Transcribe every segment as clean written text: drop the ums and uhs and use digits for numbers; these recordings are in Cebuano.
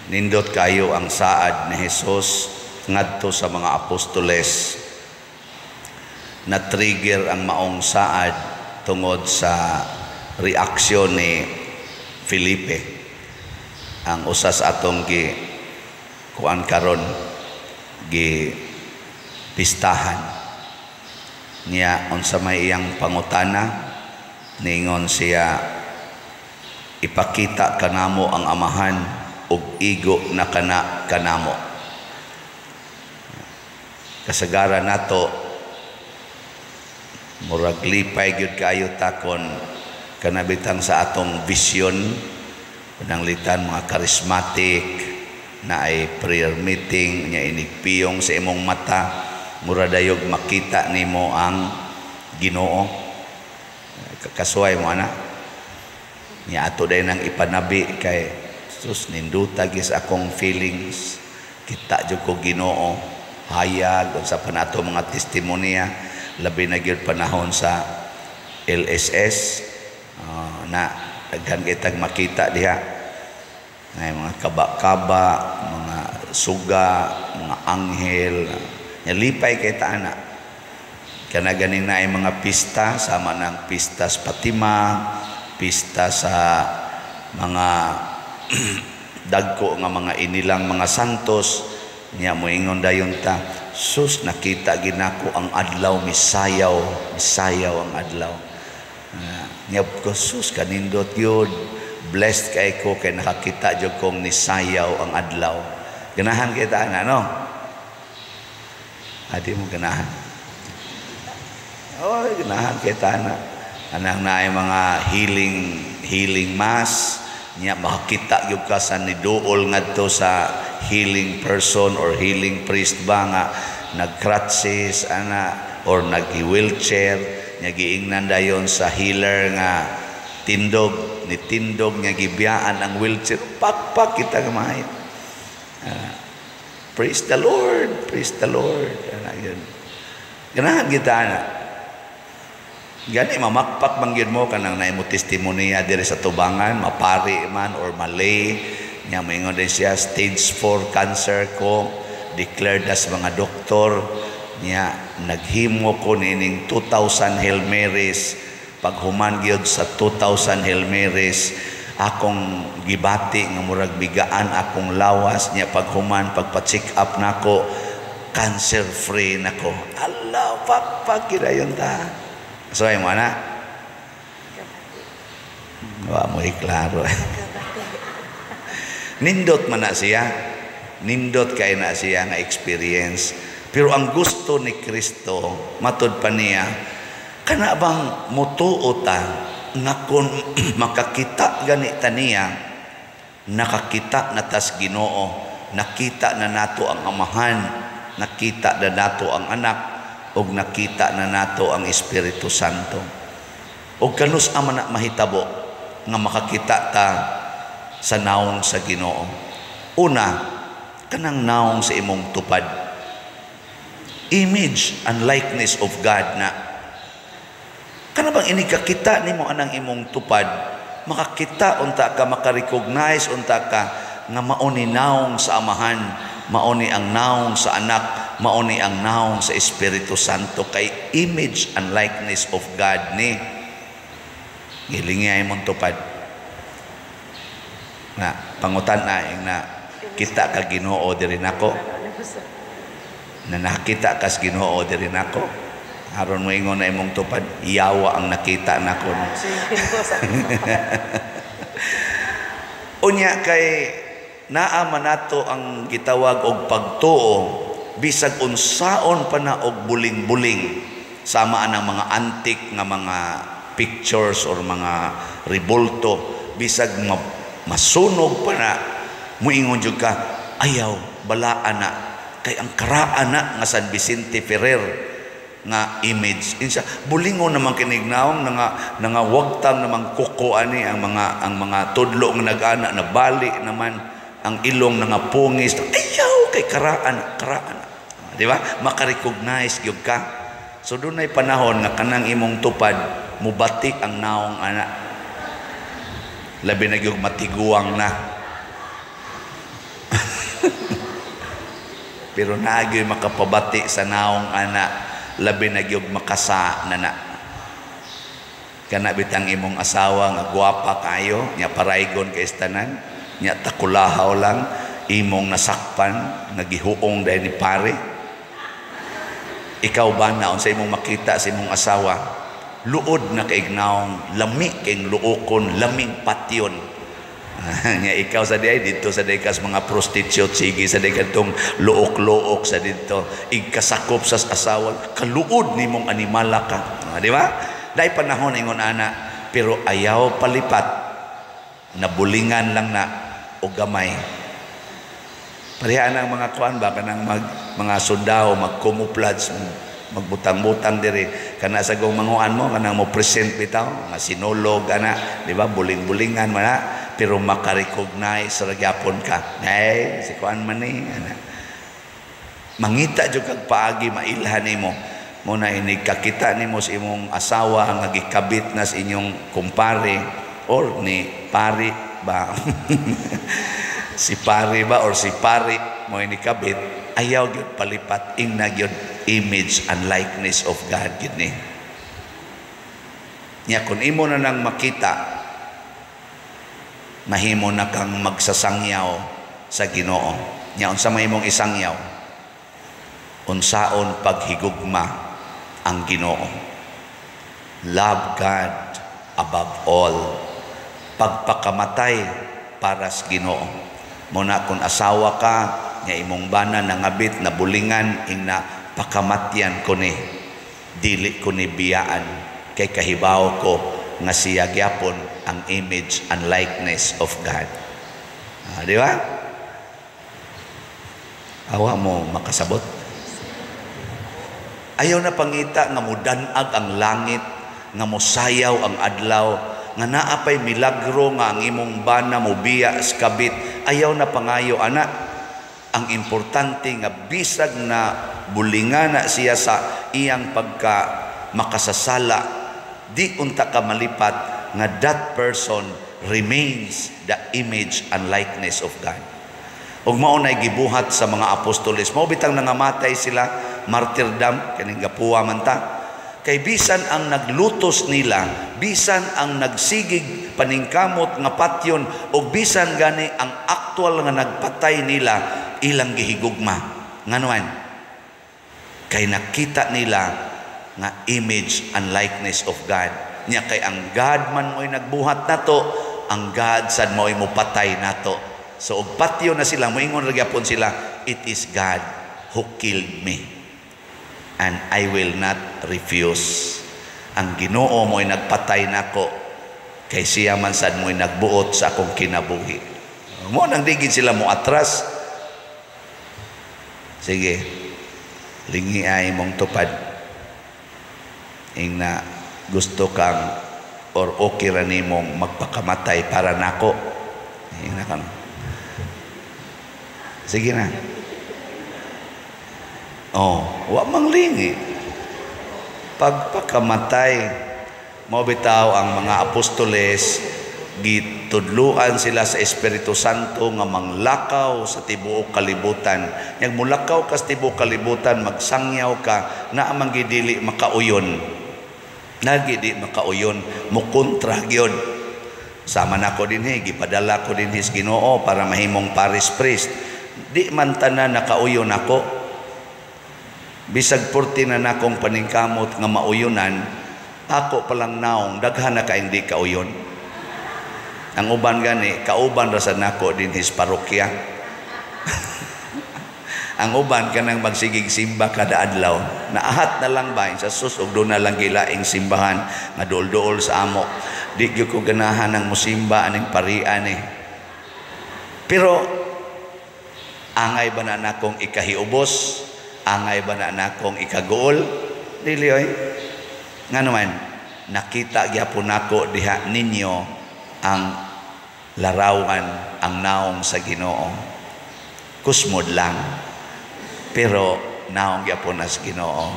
Nindot kayo ang saad ni Jesus ngadto sa mga apostoles. Na-trigger ang maong saad tungod sa reaksyon ni Felipe, ang usa sa atong gi kuan karon, gi pistahan niya. Unsa may iyang pangutana, ningon siya, "Ipakita kanamo ang Amahan ug igo na kana kanamo." Kasagaran nato, murag lipay gyud kaayo ta kon kanabitang sa atong vision, pananglitan mga charismatic na ay prayer meeting nya, inigpiyong sa imong mata, mura dayog makita nimo ang Ginoo. Kasuway mo ana niya, ato day nang ipanabi kay sus, ninduta gis akong feelings, kita jud ko Ginoo, hayag unsa pa nato mga testimonya, labi na gyud panahon sa LSS, na daghan kitag makita diha na mga kaba-kaba, mga suga, mga anghel. Lipay kay ta ana. Kana ganing na ay mga pista sama ng pista sa Fatima, pista sa mga dagko nga mga inilang mga santos niya, moingon dayon ta, "Sus, nakita ginako ang adlaw, misayaw, misayaw ang adlaw." Niya ko, "Sus, kanindot yun, blessed kay ko kay nakakita jud kong nisayaw ang adlaw." Ganahan kita ana, no? Adi mo ganahan? Oh, ganahan kita ana. Anang naay mga healing healing mass niya, makakita gyud ka sa niduol ngadto sa healing person or healing priest ba nga nag-crutches ana or nag-wheelchair nya, giingnan dayon sa healer nga tindog ni tindog nga gibiyaan ang wheelchair, pakpak kita gamay. Praise the Lord, praise the Lord. Ana yun, ganahan kita ana. Gani mamakpak man gyud mo kanang naay mo testimonya diri sa tubangan, mapari man or malay nya, moingon din siya, "Stage 4 cancer ko, declared as mga doktor niya, naghimo ko niining 2,000 Hail Marys. Paghuman gyud sa 2,000 Hail Marys, akong gibati nga murag bigaan akong lawas niya. Paghuman, pagpa-check up nako, cancer free nako." Allah, pakpak dayon ta. So ay mo ana, wa mo iklaro. Nindot man na siya, nindot kay na siya nga experience, pero ang gusto ni Kristo, matud pa niya, kana bang mutuo ta nga kung makakita gani ta niya, nakakita na tas Ginoo, nakita na nato ang Amahan, nakita na nato ang Anak, ug nakita na nato ang Espiritu Santo? Ug kanus man na mahitabo nga makakita ta sa naong sa Ginoo? Una, kanang naong sa imong tupad, image and likeness of God na. Kana bang inikakita nimo anang imong tupad, makakita unta ka, makarecognize unta ka nga mao ni naong sa Amahan, mao ni ang naong sa Anak, mao ni ang naong sa Espiritu Santo, kay image and likeness of God ni. Gilingi ay mong tupad na pangutan na ing na kita ka Ginoo diri nako, na nakita kas Ginoo diri nako. Aron mo ingon na imong tupad, "Yawa ang nakita nako." Unya kay naa man nato ang gitawag og pagtuo, bisag unsaon pa na og buling-buling, sama anang mga antik nga mga pictures or mga rebulto, bisag masunog pa na, muingon jud ka, "Ayaw, balaan na kay ang karaan na nga San Vicente Ferrer nga image." Insa bulingon naman kinig naong nga nga wagtang namang kuko ani ang mga tudlo nga nag-ana na bali naman ang ilong nga pungis. Ayaw, kay karaan, karaan, di ba? Maka-recognize gyud ka. So dunay panahon nga kanang imong tupad mubati ang naong ana, labi na gyud matiguang na. Pero naa gyoy makapabati sa naong ana, labi na gyud makasa na na. Kana bitang imong asawa nga gwapa kayo, nya paraygon kay tanan, nya takulahaw lang imong nasakpan nga gihuong dahil ni pare. Ikaw ba na unsa imong makita sa imong asawa? Luod na kay naong, lami kay luokon, laming patyon. Nya ikaw sa diay dito sa diay kas mga prostitute, sige sa diay kadtong luok-luok sa dito, igkasakop sa asawa, kaluod nimong animala ka. Di ba? Dai panahon ingon ana, pero ayaw palipat, nabulingan lang na o gamay. Pareha ang mga kuan ba kanang mga sundao mag-camouflage, magbutang-butang diri kana sa gong manguan mo kanang mo present bitaw nga sinulog ana, di ba? Buling-bulingan man na, pero maka-recognize ra gyapon ka. Ay, si kuan man ni ana. Mangita jud kag paagi mailhan nimo. Mo na inig kakita nimo sa imong asawa nga gikabit na sa inyong kumpare or ni pari ba, si pari ba or si pari mo ini kabit, ayaw gyud palipat, ingna gyud image and likeness of God gyud ni. Nya kun imo na nang makita, mahimo na kang magsasangyaw sa Ginoo. Nya unsa may imong isangyaw? Unsaon paghigugma ang Ginoo. Love God above all. Pagpakamatay para sa Ginoo. Muna kung asawa ka, nga imong bana nangabit na bulingan, ingna pakamatyan ko ni, dili ko ni biyaan, kay kahibaw ko nga siya gyapon ang image and likeness of God. Di ba? Awa mo makasabot. Ayaw na pangita nga mudanag ang langit, nga mosayaw ang adlaw, nga naa pay milagro nga ang imong bana mobiya sa kabit. Ayaw na pangayo ana. Ang importante nga bisag na bulingana siya sa iyang pagka makasasala, di unta ka malipat nga that person remains the image and likeness of God. Ug mao nay gibuhat sa mga apostoles. Mao bitang nangamatay sila, martyrdom, kaning gapuwa man ta. Kay bisan ang naglutos nila, bisan ang nagsigig paningkamot nga patyon, ug bisan gani ang aktual nga nagpatay nila, ilang gihigugma. Nganuan? Kay nakita nila nga image and likeness of God. Nya kay ang God man mo'y nagbuhat nato, ang God sad mo'y mopatay nato. So og patyo na sila, moingon ra gyapon sila, "It is God who killed me and I will not refuse." Ang Ginoo mo'y nagpatay nako kay siya man sad mo'y nagbuot sa akong kinabuhi. Mo nang digid sila mo atras. Sige. Lingi ay mong tupad. Ingna gusto kang or okay ra nimong magpakamatay para nako. Ingna ka. Sige na. Oh, wa mang lingi. Pagpakamatay, mao bitaw ang mga apostoles gitudluan sila sa Espiritu Santo nga manglakaw sa tibuok kalibutan. Yang mulakaw ka sa tibuok kalibutan, magsangyaw ka, naa man dili makauyon. Nagi di makauyon, mukontra gyud. Sama nako dinhi, gipadala ko dinhi sa Ginoo para mahimong parish priest. Di man tanan nakauyon ako. Bisag purti na nakong paningkamot nga mauyonan, ako palang naong daghan na ka hindi kauyon. Ang uban gani, kauban ra sa nako dinhi sa parokya. Ang uban kanang magsigig simba kada adlaw. Naahat na lang ba sa sus og doon na lang gilaing simbahan nga duol-duol sa amo. Di gyud ko ganahan ang musimba aning parian eh. Pero angay ba na nakong ikahiubos? Angay ba na nakong ikaguol? Dili oy. Nga naman, nakita gyapon nako diha ninyo ang larawan, ang naong sa Ginoo. Kusmod lang. Pero naong gyapon na sa Ginoo.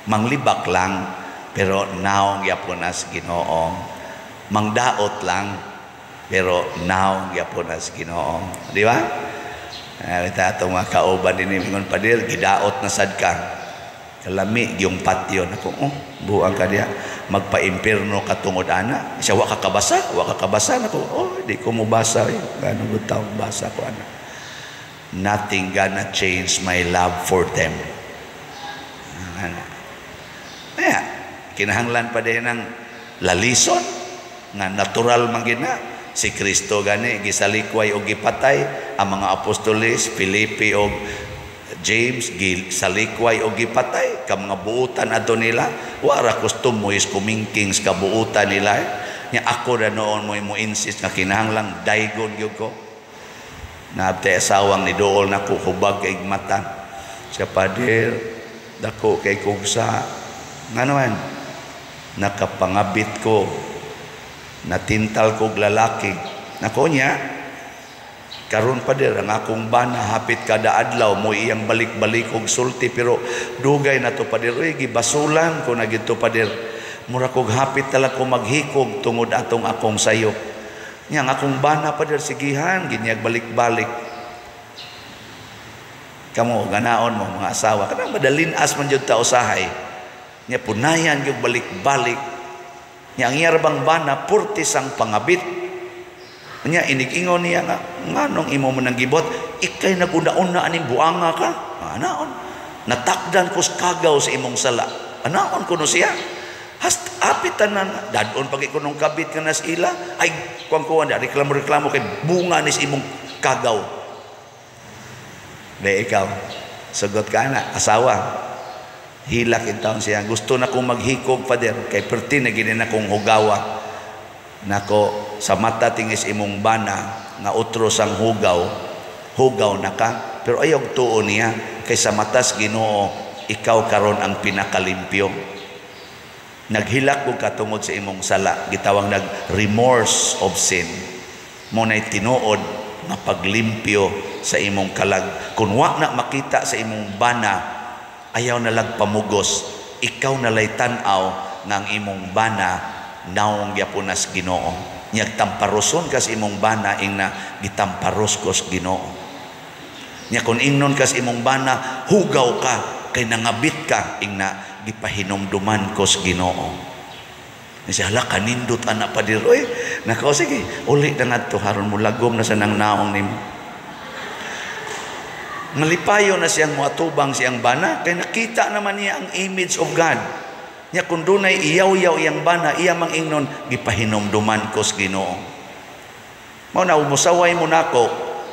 Manglibak lang, pero naong gyapon na sa Ginoo. Mangdaot lang, pero naong gyapon na sa Ginoo. Di ba? Ita atong mga kauban dinhi ingon, "Pader, gidaot na sad ka. Kalami gyung patyon." Ako, "Oh, buang ka diha. Magpa-impierno ka tungod ana." Siya, "Wa ka kabasa, wa ka kabasa." Nako, "Oh, di ko mo basa. Eh. Gano gud taong basa ko ana." Nothing gonna change my love for them. Ana. Kaya, kinahanglan pa din ng lalison nga natural man gid na. Si Kristo gani gisalikway og gipatay, ang mga apostoles Felipe og James gisalikway og gipatay ka mga buutan adto nila. Wa ra kustomo is kumingking sa kabuutan nila. Nya ako na noon mo insist nga kinahanglang daygon gyud ko. Naabtay asawang ni dool nako, hubag kay mata siya, "Pader, dako kay kugsa." "Ngano man?" "Nakapangabit ko, natintal kog lalaki." Nako niya, "Karon, pader, ang akong bana hapit kada adlaw mo iyang balik-balik og sulti, pero dugay na to, pader. Uy, gibasulan ko na gito, pader. Mura kog hapit tala ko maghikog tungod atong akong sayop. Nya ang akong bana, pader, sigihan ginyag balik-balik." Kamo ganaon mo mga asawa kanang madalin-as man jud ta usahay. Nya punayan gyud balik-balik. Nya ang iya bang bana purti sang pangabit. Nya inig-ingon niya nga, "Nganong imo man ang gibot? Ikay naguna-una aning buanga ka. Anaon? Natakdan ko kagaw sa imong sala." Anaon kuno siya. Hast apit tanan dadon pag ikunong kabit nga nas ila ay kuang kuan da reklamo-reklamo kay bunga nis imong kagaw. De ikaw, sugot ka na, asawa. Hilak in taon siya. "Gusto na kong maghikog, Father, kay perti na gini na kong hugawa." Nako, "Sa mata tingis imong bana nga utro sang hugaw, hugaw na ka." Pero ayaw tuo niya kay sa matas Ginoo ikaw karon ang pinakalimpyo. Naghilak ko katungod sa imong sala, gitawag nag remorse of sin. Mo nay tinuod nga paglimpyo sa imong kalag. Kung wa na makita sa imong bana, ayaw na lag pamugos. Ikaw na lay tan-aw nga ang imong bana naong gyapon nas Ginoo. Nyag tamparoson kas imong bana, ing na gitamparos kos Ginoo. Nya kung ingnon kas imong bana, "Hugaw ka kay nangabit ka," ing na gipahinumduman kos Ginoo. Siya, "Hala, kanindot anak, pader." "Oy, nako, sige, uli na ngadto haron mo lagom na sa nang naong nimo." Malipayo na siyang muatubang siyang bana kay nakita naman niya ang image of God. Nya kung dunay iyaw-yaw iyang bana, iya mang ingnon, "Gipahinumduman kos Ginoo." Mao na musaway mo nako,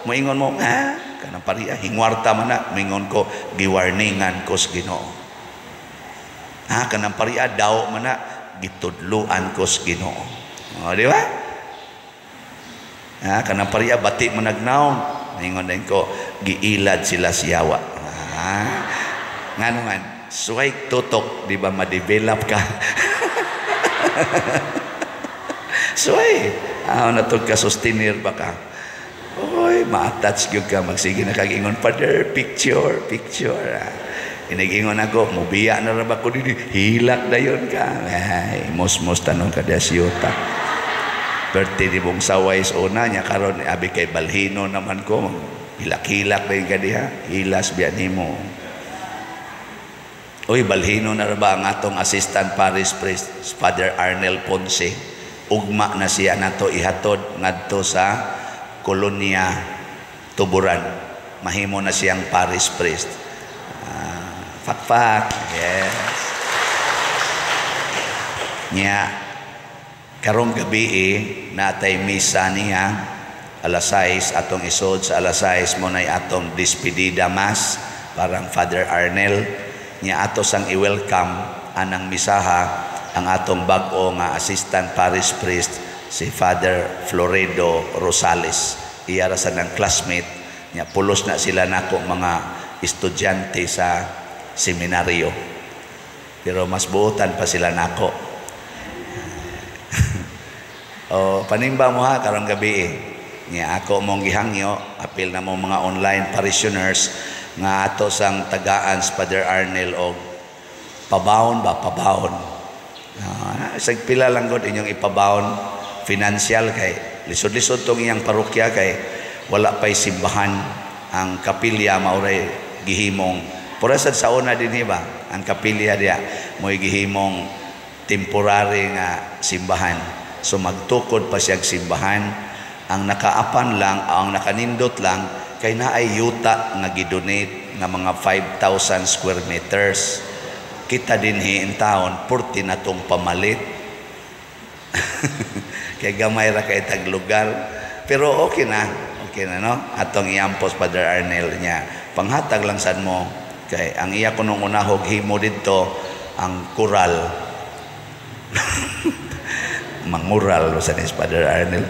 moingon mo, "Ah, kanang pariya hingwarta man na," moingon ko, "Giwarningan kos Ginoo." "Ah, kanang pariya daw man na," "Gitudluan kos Ginoo." O, di ba? "Ah, kanang pariya bati mo nagnaong," moingon din ko, "Giilad sila siyawa." Ah, ngano man, suway tutok, di ba ma-develop ka? Suway, ah, natug ka sustainer ba ka? Oy, ma-attach gyud ka, magsige na kag ingon, "Father, picture, picture." Ah. Inigingon ako, "Mubiya na ra ba ko dili?" Hilak dayon ka. Ay, mos-mos tanong ka siyuta. Perti di mong saway sa una niya karon abi kay balhino naman ko. Hilak-hilak na ka diha. Hilas biya nimo. Uy, balhino na ba ang atong assistant parish priest, Father Arnel Ponce. Ugma na siya nato ihatod ngadto sa Kolonya Tuburan. Mahimo na siyang parish priest. Fakfak. Yes. Nya karong gabi eh, natay misa niya alas 6 atong isod sa alas 6 mo nay atong despedida mass parang Father Arnel. Nya ato sang i-welcome anang misaha ang atong bag-o nga assistant parish priest, si Father Floredo Rosales. Iya ra sa nang classmate nya, pulos na sila nako mga estudyante sa seminaryo, pero mas buotan pa sila nako. O panimba mo ha karong gabi eh. Nya ako mong gihangyo, apil na mo mga online parishioners nga ato sang tagaan sa Father Arnel og pabaon ba, pabaon. Sag pila lang god inyong ipabaon financial kay lisod-lisod tong iyang parokya kay wala pay simbahan. Ang kapilya mao ray gihimong pura sad sa una dinhi ba, ang kapilya diya mo'y gihimong temporary nga simbahan. So magtukod pa siyang simbahan. Ang nakaapan lang, ang nakanindot lang kay naay yuta nga gidonate nga mga 5,000 square meters. Kita dinhi in town, purti na tong pamalit kay gamay ra kay tag lugar, pero okay na, okay na, no? Atong iampos Father Arnel niya, panghatag lang sad mo kay ang iya kunong unahog himo didto ang kural, mangural sa ni Father Arnel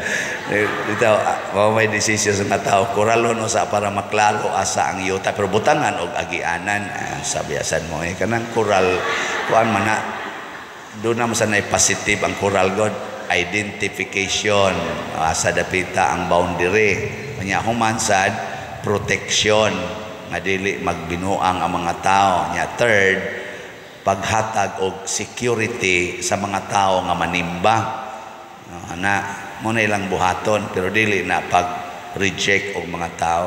dito. Mao may desisyon sa mga tao, kuralon sa para maklaro asa ang yuta, pero butangan og agianan. Sabiasan mo eh, kanang kural kuan man na doon naman sa nay positive ang kural god identification, asa dapita ang boundary. Nya human sad, protection nga dili magbinuang ang mga tao. Nya third, paghatag og security sa mga tao nga manimba. Na mo na ilang buhaton, pero dili na pag reject og mga tao.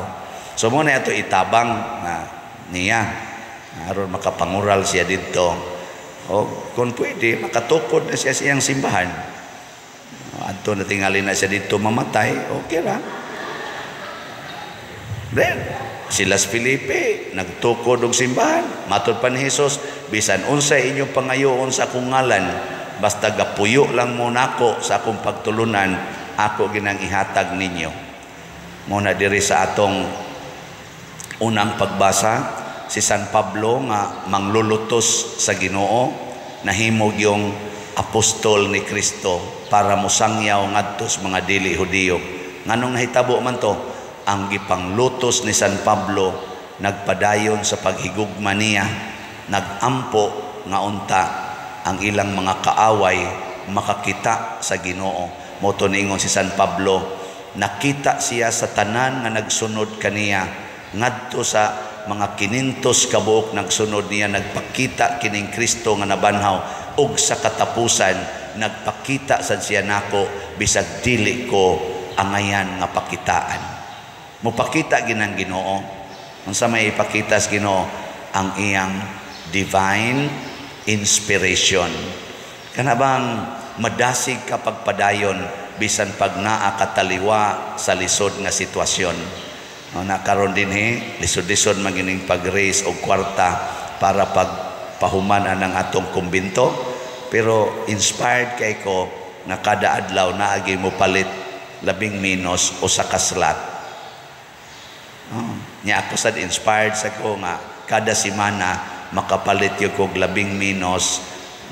So mo na ato itabang na niya aron makapangural siya didto o kung pwede makatukod na siya sa iyang simbahan. Adto na tingali na siya didto mamatay, okay ra. Then sila Felipe nagtukod og simbahan. Matod pa ni Jesus, bisan unsay inyong pangayoon sa akong ngalan, basta gapuyo lang mo nako sa akong pagtulunan, ako ginang ihatag ninyo. Mo na diri sa atong unang pagbasa, si San Pablo nga manglulutos sa Ginoo nahimog yung apostol ni Kristo para mosangyaw ngadto sa mga dili Hudiyo. Nganong nahitabo man to? Ang gipanglutos ni San Pablo nagpadayon sa paghigugma niya, nagampo nga unta ang ilang mga kaaway makakita sa Ginoo. Mo to niingon si San Pablo, nakita siya sa tanan nga nagsunod kaniya ngadto sa mga 500 kabuok nagsunod niya, nagpakita kining Kristo nga nabanhaw, ug sa katapusan nagpakita sad siya nako bisag dili ko angayan nga pakitaan. Mopakita ginang Ginoo. Unsa may ipakita sa Ginoo? Ang iyang divine inspiration. Kana bang madasig ka pagpadayon bisan pag naa kataliwa sa lisod nga sitwasyon? No, nakaron dinhi lisod-lisod man gining pag-raise og kwarta para pagpahuman anang atong kumbinto, pero inspired kay ko nga kada adlaw naagi mo palit labing menos usa ka slot. Oh, nya ako sad inspired sa ko nga kada semana makapalit gyud kog labing menos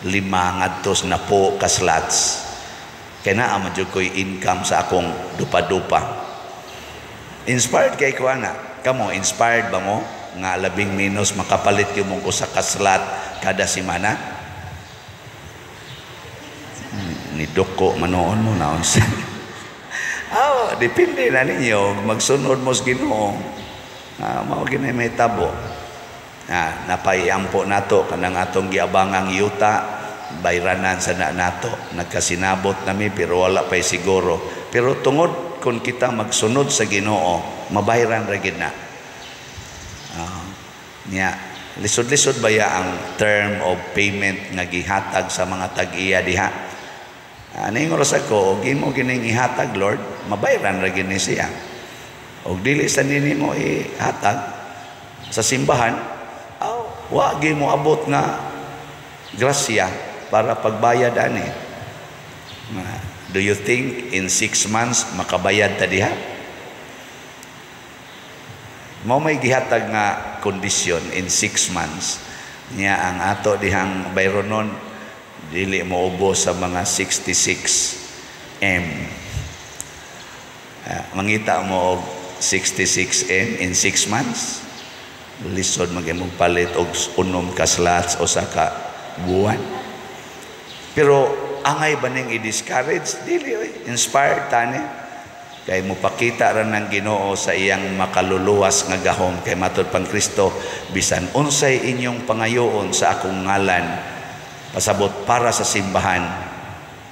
5 ngadto 10 ka slots. Kay naa man jud ko'y income sa akong dupa-dupa. Inspired kay ko ana. Kamo, inspired ba mo nga labing menos makapalit gyud mong usa ka slot kada semana? Ni duko manoon mo naon sa. Oh, depende na ninyo magsunod mo sa Ginoo. Mao gini may tabo. Napaiampo nato kanang atong giabangang yuta, bayranan sa na nato. Nagkasinabot nami pero wala pa'y siguro. Pero tungod kung kita magsunod sa Ginoo, mabayran ra gid na. Nya lisod-lisod baya ang term of payment nga gihatag sa mga tag-iya diha. Aning oras ako, og imo gining ihatag, Lord, mabayran ra gini siya. Og dili sa nini mo ihatag sa simbahan, aw, wa gi mo abot nga grasya para pagbayad ani. Do you think in 6 months makabayad ta diha? Mao may gihatag nga kondisyon in 6 months. Nya ang ato dihang bayronon dili mo ubos sa mga 66 M. Mangita mo og 66 M in 6 months. Lisod mag-imong palit og 6 ka slots o sa ka buwan. Pero angay ba ning i-discourage? Dili oy, inspired tani. Kay mopakita ra ng Ginoo sa iyang makaluluwas nga gahom. Kay matod pang Kristo, bisan unsay inyong pangayoon sa akong ngalan, pasabot para sa simbahan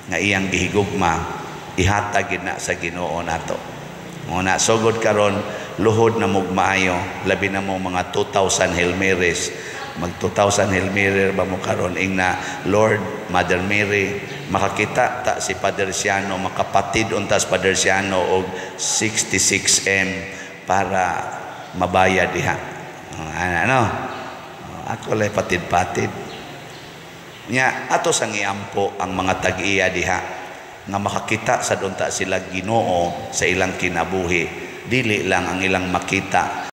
nga iyang gihigugma, ihatag gid na sa Ginoo nato. Muna sugod karon Luhod na mog maayo, labi na mo mga 2,000 Hail Marys. Mag 2,000 Hail Mary ba mo karon, ingna, "Lord, Mother Mary, makakita ta si Father Siano, makapatid unta si Father Siano og 66M para mabayad diha." Ano? Ako lay patid-patid. Nya ato sang iampo ang mga tag-iya diha nga makakita sa unta sila Ginoo sa ilang kinabuhi. Dili lang ang ilang makita.